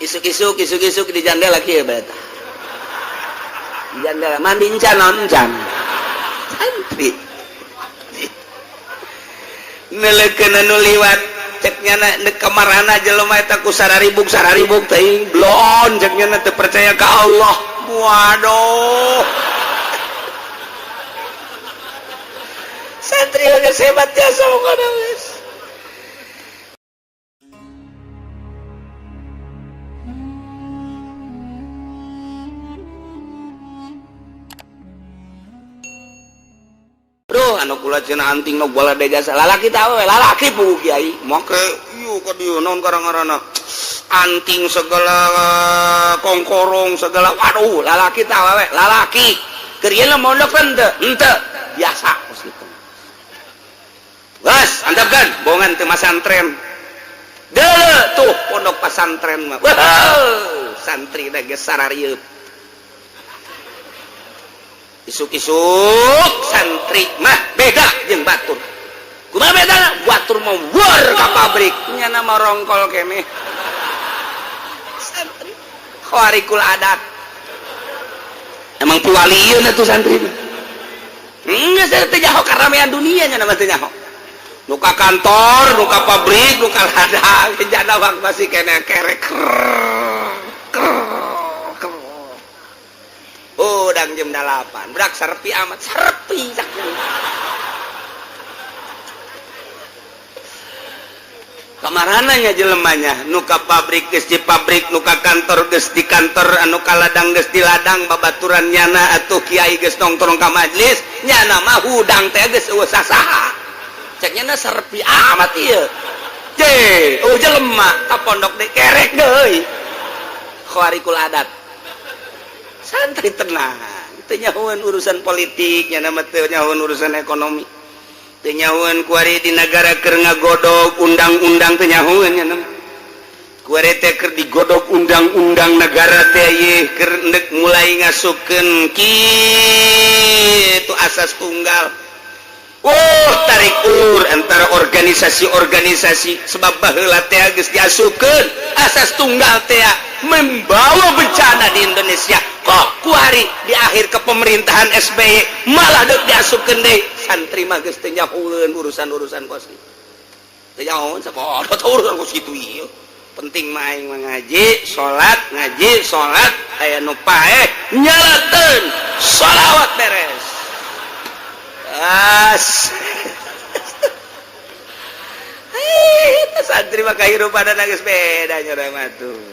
Isuk-isuk, isuk-isuk di jandela kieu bae tah. Di jandela mandi encan, naon encan. Santri. Nelekeun anu liwat, cek nyana ndek kamarana jelema eta ku sararibuk sararibuk teuing blon, cek nyana teu percaya ka Allah. Waduh. Santri geus hebat jasa pokona geus. Duh, anu kula cenah anting nu bola jasa lalaki tah we, lalaki puguh kiai make ieu ka dieu naon karang-karana anting segala kongkorong segala, waduh, lalaki tah we, lalaki keur ieu mondok kan teu henteu biasa kos kitu. Geus antepkeun bongan teu masantren deuleu tuh pondok pasantren mah, wah, santri da geus sararieut. Isuk-isuk santri mah beda jeung batur. Kumaha beda? Batur mah war ka pabrik, nyana mah rongkol keneh. Santri khawarikul adat. Emang piwalieun atuh santri mah. Geus teu nyaho karamean dunia nyana mah teu nyaho. Nu ka kantor, nu ka pabrik, nu ka ladang, jana mah masih keneh kerek. Udang jam 8, budak serpi amat, serpi kemarananya jelemanya, nuka pabrik geus di pabrik, nuka kantor geus di kantor, anu ka ladang geus di ladang, babaturan nyana atuh kiai geus nongkrong ka majlis, nyana mah hudang teh geus eueuh sasaha. Cek nyana serpi amat ieu. Je, oh jelema ka pondok deui kerek deui. Khawarikul adat. Santri tenang, teu nyahoeun urusan politik, nyana mah teu nyahoeun urusan ekonomi, teu nyahoeun kuari di negara keur ngagodog undang-undang, teu nyahoeun nyana mah. Kuari teh keur digodog undang-undang negara teh ieu keur endek mulai ngasupkeun kitu asas tunggal. Oh, tarik ulur antara organisasi-organisasi sebab baheula teh geus diasupkeun asas tunggal teh membawa bencana di Indonesia. Kok kuari di akhir kepemerintahan SBY malah deuk diasupkeun deui, santri mah geus teu nyahoeun urusan-urusan kos kitu. Teu nyahoeun sakodo teh urusan kos kitu ieu. Penting mah aing mah ngaji, salat, ngaji, salat, aya nu paeh nyalateun sholawat beres. As. Hei, santri mah kahirupan geus beda nya mah tuh.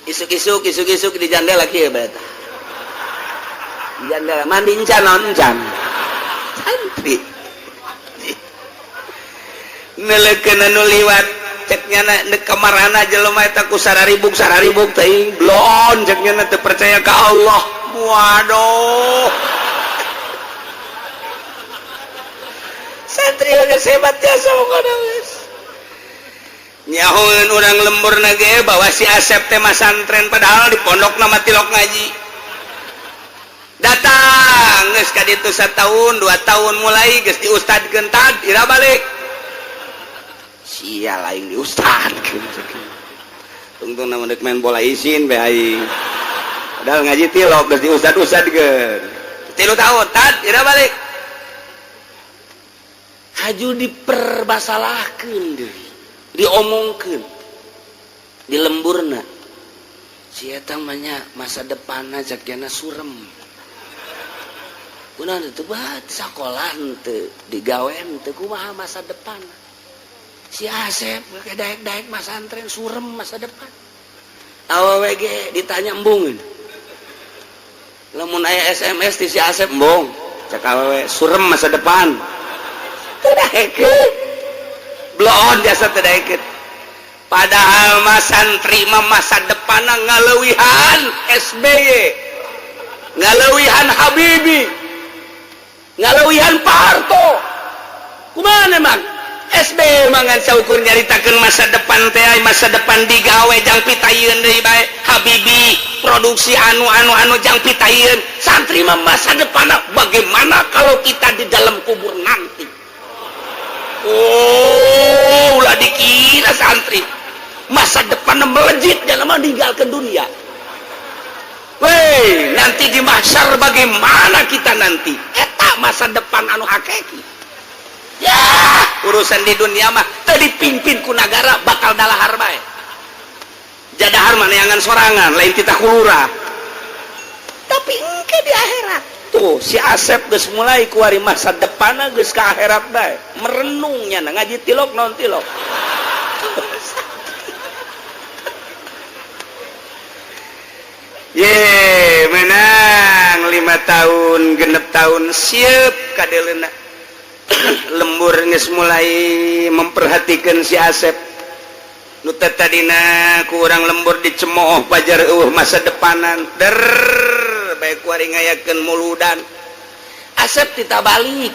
Isuk-isuk, isuk-isuk di jandela kieu bae tah. Di jandela mandi encan, naon encan. Santri. Nelekeun anu liwat, cek nyana ndek kamarana jelema eta ku sararibuk sararibuk teuing blon, cek nyana teu percaya ka Allah. Waduh. Santri geus hebat jasa pokona geus. Nyahoeun urang lembur nage bahwa si Asep teh masantren padahal di pondok nama tilok ngaji. Datang geus ka ditu satahun, 2 tahun mulai geus diustadkeun tad ira balik. Sia lain diustadkeun. Tungtung na dek main bola isin bae aing. Padahal ngaji tilok geus diustad-ustadkeun. 3 tahun tad ira balik. Haju dipermasalahkeun deui. Diomongkeun di lemburna si eta mah nya masa depanna cek surem kunaon teu bat sakola henteu digawe henteu kumaha masa depan si Asep daek-daek masantren surem masa depan awewe ge ditanya embungeun lamun aya SMS ti si Asep embung cek awewe surem masa depan teu daekeun blon jasa teu daekeun. Padahal mah santri mah masa depanna ngaleuwihan SBY, ngaleuwihan Habibie, ngaleuwihan Pak Harto. Kumaha emang SBY mah ngan saukur nyaritakeun masa depan teh, masa depan digawe jang pitayeun deui bae. Habibie produksi anu anu anu jang pitayeun. Santri mah masa depanna bagaimana kalau kita di dalam kubur nanti. Oh, ulah dikira santri. Masa depan melejit dalam meninggalkan dunia. Weh, nanti di mahsyar bagaimana kita nanti? Eta masa depan anu hakiki. Ya, urusan di dunia mah teu dipimpin ku nagara bakal dalahar bae. Jadahar mah neangan sorangan, lain kita kulura. Tapi engke di akhirat. Tuh, si Asep geus mulai kuari masa depanna geus ka akhirat bae. Merenungnya ngaji tilok non tilok. Ye, menang 5 tahun, 6 tahun siap kadeleuna. Lembur geus mulai memperhatikan si Asep. Nu tadina ku urang lembur dicemooh pajar eueuh masa depanan. Der bae kuari ngayakeun muludan. Asep tita balik.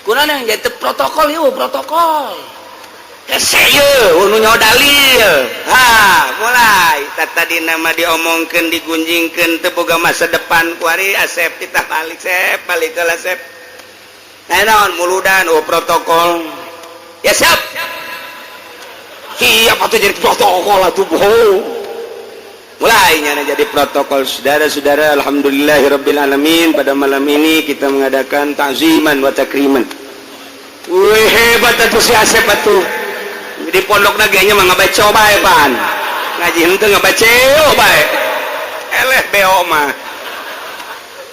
Kunaon yang jadi protokol ieu protokol. Dalil ha mulai tadi nama diomongkan digunjingkan teboga masa depan kuari Asep kita balik sep balik ke Asep. Nah, naon muludan oh protokol ya siap siap atau jadi protokol atuh bohong mulainya jadi protokol. Saudara-saudara, alhamdulillahirabbil alamin, pada malam ini kita mengadakan ta'ziman wa takriman. Wih, hebat atuh si Asep atuh. Di pondok naganya mah ngabaca bae pan. Ngaji henteu ngabaca bae. Eleh beo mah.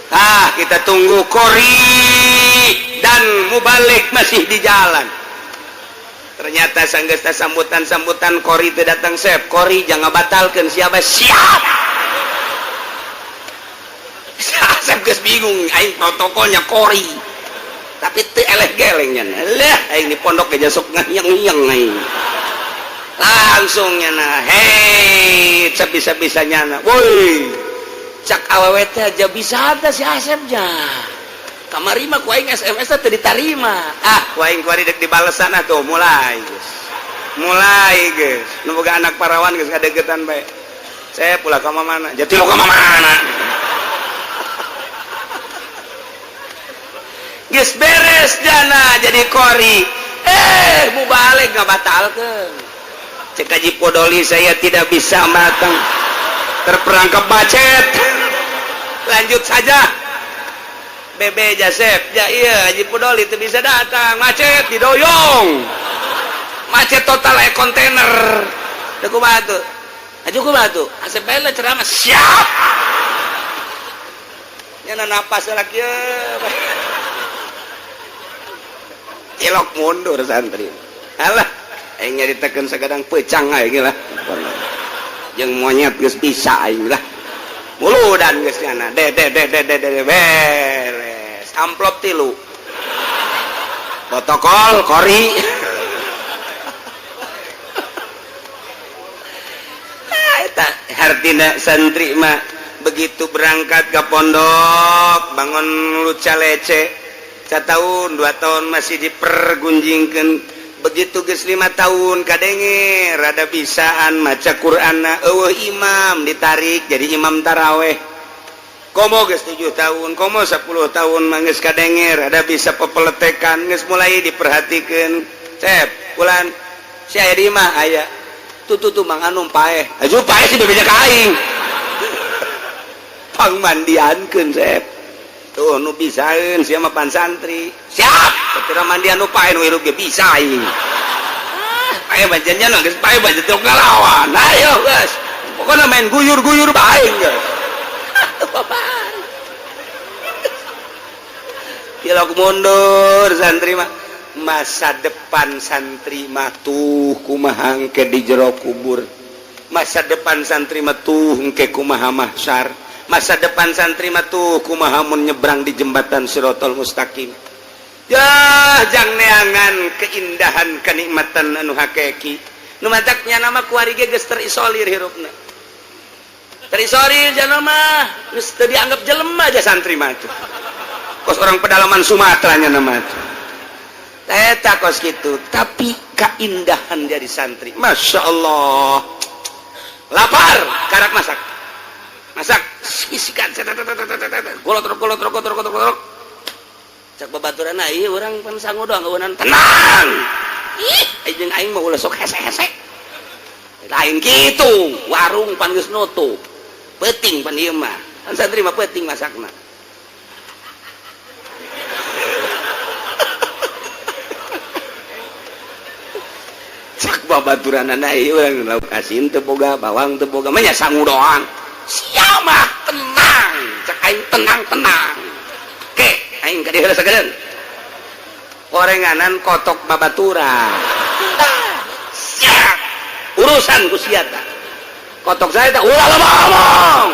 Ah, kita tunggu kori dan mubalik masih di jalan. Ternyata sanggeusna sambutan-sambutan kori teu datang sep. Kori jangan batalkeun siapa siap. Asep geus bingung aing protokolnya kori. Tapi teu eleh geleng nya. Lah aing di pondok ge sok ngayang-ngayang aing. Langsung nyana hei bisa-bisa nyana woi cak awewe teh aja bisa teh si Asep nya kamari mah ku aing SMS teh ditarima ah ku aing kuari dek dibalesan atuh mulai geus mulai geus nu boga anak parawan geus ngadeukeutan bae saya pula ka mana jati lo ka mana geus beres jana jadi kori mubalik ngabatalkeun. Cek Haji Podoli saya tidak bisa matang terperangkap macet lanjut saja Bebe Jasep ya iya Haji Podoli itu bisa datang macet didoyong macet total kayak kontainer aku batu aja aku batu Asep bela ceramah siap nyana napas lagi ya cilok mundur santri alah aing nyaritakeun sagadang pecang aing lah jeung monyet geus bisa aing lah muludan geus nyana de de de de de de beres amplop 3 protokol kori eta hartina santri mah begitu berangkat ke pondok bangun luca lece 1 tahun 2 tahun masih dipergunjingkeun begitu geus 5 tahun kadenge rada bisaan maca Qur'anna eueuh imam ditarik jadi imam taraweh komo geus 7 tahun komo 10 tahun mah geus kadenge rada bisa pepeletekan geus mulai diperhatikeun cep bulan si aya di imah aya tuh tuh tuh Mang Anum paeh aju paeh si bebeja ka aing pangmandiankeun cep tuh nu bisaeun sia mah pan santri siap sapira mandian nu paeh nu hirup ge bisa aing ah paeh banjannya geus paeh banjat teu ngalawan ayo geus pokona main guyur-guyur bae geus apaan tilok mundur santri mah masa depan santri mah tuh kumaha engke di jero kubur masa depan santri mah tuh engke kumaha mahsyar masa depan santri mah tuh kumaha mun nyebrang di jembatan Sirotol Mustaqim ya jang neangan keindahan kenikmatan anu hakiki nu mataknya nama kuari ge geus terisolir hirupna terisolir jana mah geus teu dianggap jelema aja santri mah tuh kos orang pedalaman Sumatera nya nama tuh eta kos kitu tapi keindahan dari santri Masya Allah lapar karak masak masak isikan golot golot golot golot golot cak babaturan ieu urang pan sangu doang eueunan tenang ih jeung aing mah ulah sok hese-hese Lain gitu, warung pan geus nutup. Peuting pan ieu mah. Kan santri mah peuting masakna. Cak babaturanana ieu urang lauk asin teu boga, bawang teu boga, mah nya sangu doang. Sia mah tenang, cak aing tenang-tenang. Ke, aing ka dieu heula sagedeun. Gorenganan kotok babaturan. Siap. Urusan ku sia tah. Kotok saya tah ulah loba ngomong.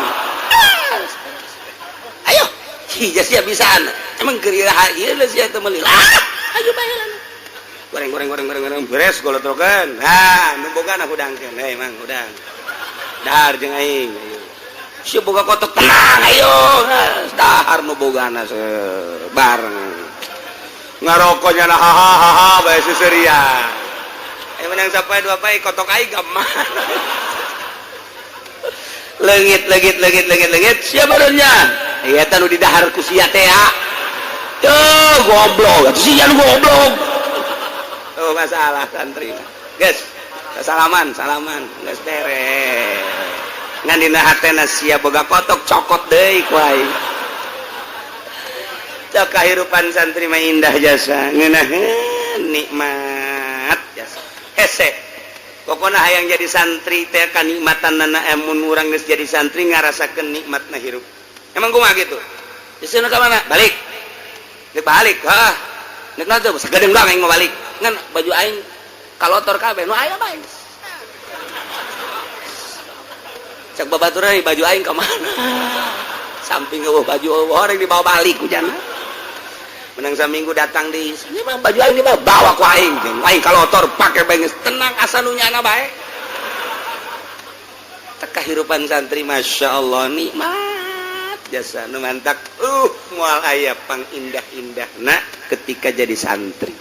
Ayo, hija sia bisaan. Emang keur iraha ieu sia teh meuli. Ayo bae lah. Goreng goreng goreng goreng goreng beres golotrokeun. Ha, nu bogana hudangkeun. Hei mang hudang. Dahar jeung aing. Ayo. Sia boga kotok tenang ayo. Dahar nu bogana bareng. Ngarokoknya na ha ha ha ha bae seuseurian. Ayo menang sampai dua pai kotok aing ka mana. Leungit leungit leungit leungit leungit sia barunya. Ieu teh nu di dahar ku sia teh ya. Tuh goblok, atuh sia nu goblok. Tuh masalah santri. Guys, salaman, salaman, geus beres. Ngan dina hatena sia boga kotok cokot deui ku aing. Cok kahirupan santri mah indah jasa, ngeunaheun nikmat jasa. Hese. Pokona hayang jadi santri teh kanikmatanana mun urang geus jadi santri ngarasakeun nikmatna hirup. Emang kumaha kitu? Geus ka mana? Balik. Nek balik, hah. Nek naon teh sagedeung doang aing mau balik. Ngan baju aing kalotor kabeh nu aya bae. Cak babaturan baju aing ka mana? Samping eueuh baju eueuh orang dibawa balik ku jana. Menang saminggu datang di ini mah baju aing dibawa bawa ku aing jeung aing kalotor pake bae geus tenang asa nu nyana bae. Teh kahirupan santri Masya Allah nikmat jasa nu mantak moal aya pang indah-indahna ketika jadi santri.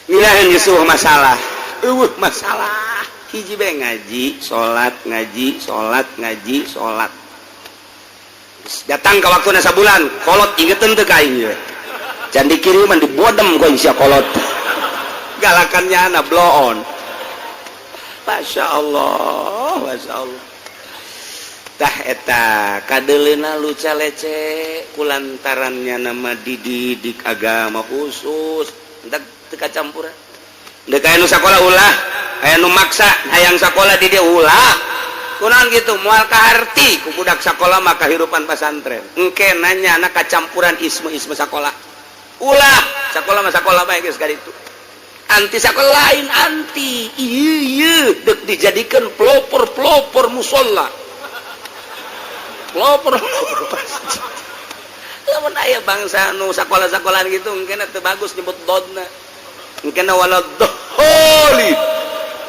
Ngilaheun geus eueuh masalah, eueuh masalah. Hiji bae ngaji, salat, ngaji, salat, ngaji, salat. Datang ke waktuna sabulan, kolot ingeteun teu ka aing ieu. Can dikiriman dibodem ku sia kolot. Galakannya ana bloon. Masya Allah, Masya Allah. Tah eta kadeleuna luca lece kulantarannya nama dididik agama khusus. Entak teu kacampuran. Deuk aya nu sakola ulah, aya nu maksa hayang sakola di dia ulah. Kunaon gitu moal kaharti ku budak sakola mah kahirupan pasantren. Engke nanya anak kacampuran isme-isme sakola. Ulah, sakola mah sakola bae geus kaditu. Anti sakola lain anti. Ieu ieu deuk dijadikeun pelopor-pelopor musola. Pelopor-pelopor masjid. Lamun aya bangsa nu sakola-sakolaan gitu engke teu bagus nyebut dodna. Engke wala dholin.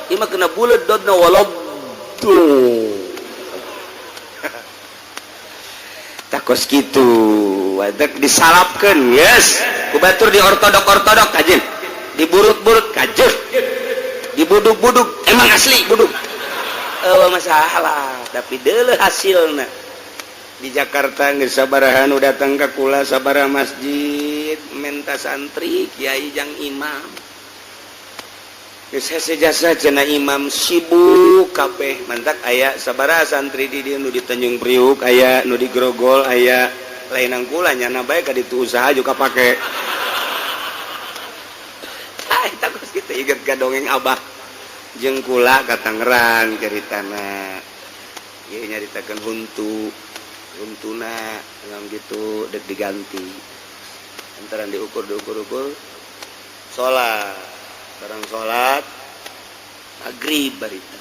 Ieu mah kena buleud dodna wala tuh. Takos kitu, wadak disalapkeun, yes. Ku batur di ortodok-ortodok kajeun. Diburut-burut kajeun. Dibuduk-buduk emang asli buduk. Eueuh masalah, tapi deuleuh hasilna. Di Jakarta geus sabaraha nu datang ka kula sabaraha masjid menta santri kiai jang imam. Geus hese jasa cenah imam sibuk kabeh mantak aya sabaraha santri di dieu nu di Tanjung Priuk aya nu di Grogol aya lain kula nyana bae ka ditu usaha juga pake. Ah eta geus kitu inget ka dongeng abah jeung kula ka Tangerang caritana. Ieu nyaritakeun huntu huntuna ngam gitu dek diganti. Antara diukur diukur-ukur salat barang salat maghrib barita.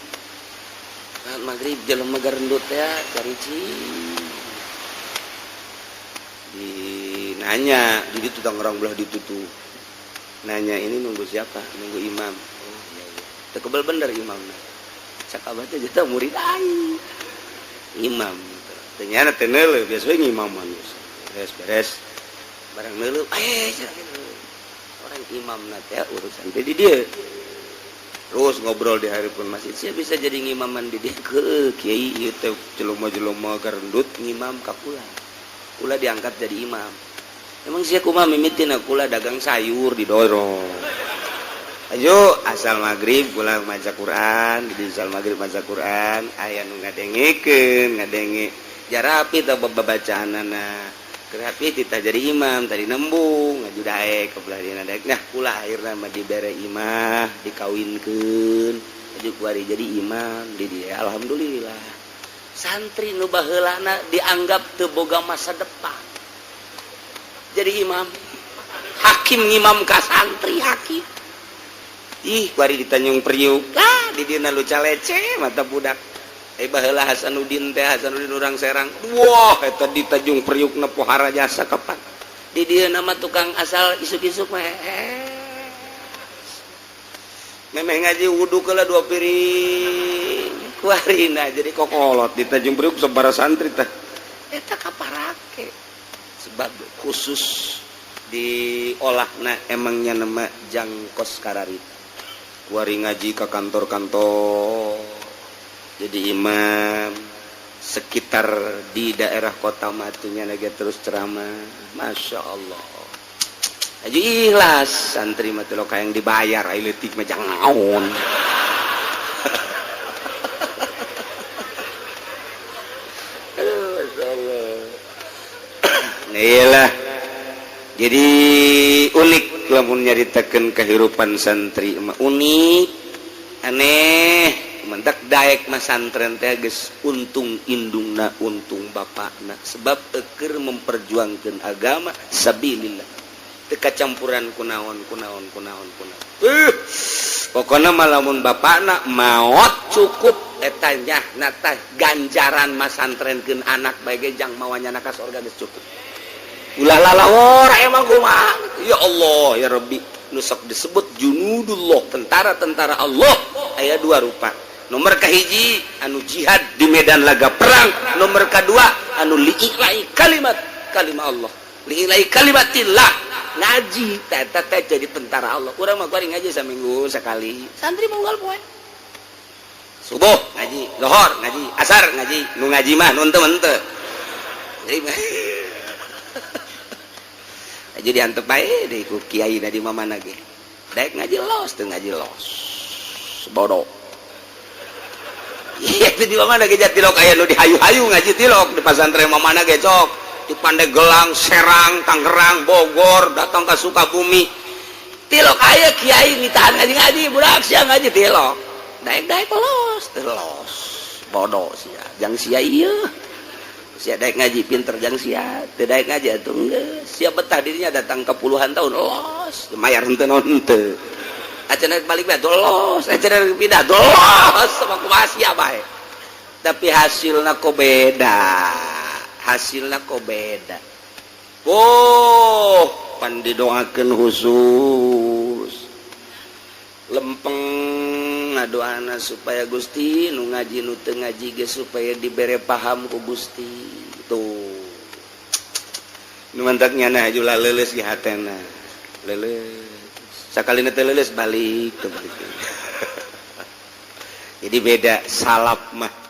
Salat maghrib jelema garendut ya carici. Di nanya di ditu Tangerang belah ditu tuh. Nanya ini nunggu siapa? Nunggu imam. Oh iya iya. Teu kebel bener imamna. Cak abah teh jatah murid aing. Imam. Ternyata teu neuleuh biasa we ngimaman. Beres beres. Barang neuleuh cenah gitu. Orang imam teh urusan teh di dieu. Terus ngobrol di hari pun masjid, saya bisa jadi ngimaman di dieu ke kiai ieu teh jelema-jelema garendut ngimam ka kula. Kula diangkat jadi imam. Emang sia kumaha mimitina kula dagang sayur didorong. Ayo asal maghrib kula maca Quran, di asal maghrib maca Quran, aya nu ngadengekeun, ngadenge jarapi tah babacaanana. Kerapi kita jadi imam tadi nembung ngaju daek ke belah dina daek. Nah, kula akhirna mah dibere imah, dikawinkeun, aju kuari jadi imam di dia. Alhamdulillah. Santri nu baheulana dianggap teu boga masa depan. Jadi imam, hakim ngimam ka santri hakim. Ih, kuari di Tanjung Priuk ah di dina lu calece mata budak. Eh, baheula Hasanuddin teh, Hasanuddin urang Serang, wah, eta di Tanjung Priuk na pohara jasa kapan di dieu nama tukang asal isuk-isuk mah, eh. Memeh ngaji wudu kela dua piring kuarina jadi kokolot di Tanjung Priuk sabara santri teh eta kaparake sebab khusus diolahna emangnya nama jangkos kararita. Kuari ngaji ke kantor-kantor, jadi imam sekitar di daerah kota matunya lagi terus ceramah. Masya Allah, aja ikhlas santri mah lo kayak yang dibayar, ayo leutik mah jangan. Aduh, Masya Allah. Iyalah, jadi unik lamun nyaritakeun kehidupan santri mah, unik, aneh, mendak daek mah santren teh geus untung indungna, untung bapakna, sebab eker memperjuangkan agama sabilillah, teu kacampuran kunaon kunaon kunaon kunaon. Pokokna mah lamun bapakna maot cukup eta nyahna teh ganjaran masantrenkeun anak bae ge jang mawanya ka sorga geus cukup. Ulah lalawor emang kumaha. Ya Allah ya Rabbi, nu sok disebut junudullah, tentara-tentara Allah aya dua rupa. Nomor kahiji anu jihad di medan laga perang, nomor kedua anu lii'lai kalimat kalimah Allah, lii'lai kalimatillah, ngaji teh teh jadi tentara Allah. Urang mah kuari ngaji saminggu sekali, santri unggal poe, subuh ngaji, lohor ngaji, asar ngaji. Nu ngaji mah nu henteu henteu. Jadi aja diantep bae deh ku kiai na di mana ge. Daek ngaji los, teu ngaji los. Bodoh. Iya, itu di mana ge tilok aya nu dihayu-hayu ngaji tilok di pasantren mana ge cok. Di Pandeglang, Serang, Tangerang, Bogor, datang ke Sukabumi. Tilok aya kiai nitahan ngaji-ngaji, budak sia ngaji tilok. Daek-daek los, teu los. Bodoh sia. Jang sia ieu. Sia daek ngaji pinter jang sia, teu daek ngaji atuh geus. Sia betah dirinya datang ke puluhan tahun los, mayar henteu naon henteu. Acan balik bae los, acan pindah los, sama kumaha sia bae. Tapi hasilna kok beda. Hasilna kok beda. Oh, pan didoakeun khusus. Lempeng ngadoana supaya Gusti nu ngaji nu teu ngaji ge supaya dibere paham ku Gusti. Tuh. Nu mantak nyana ulah leuleus di hatena. Leuleus. Sakalina teu leuleus balik teu balik. Jadi beda salaf mah.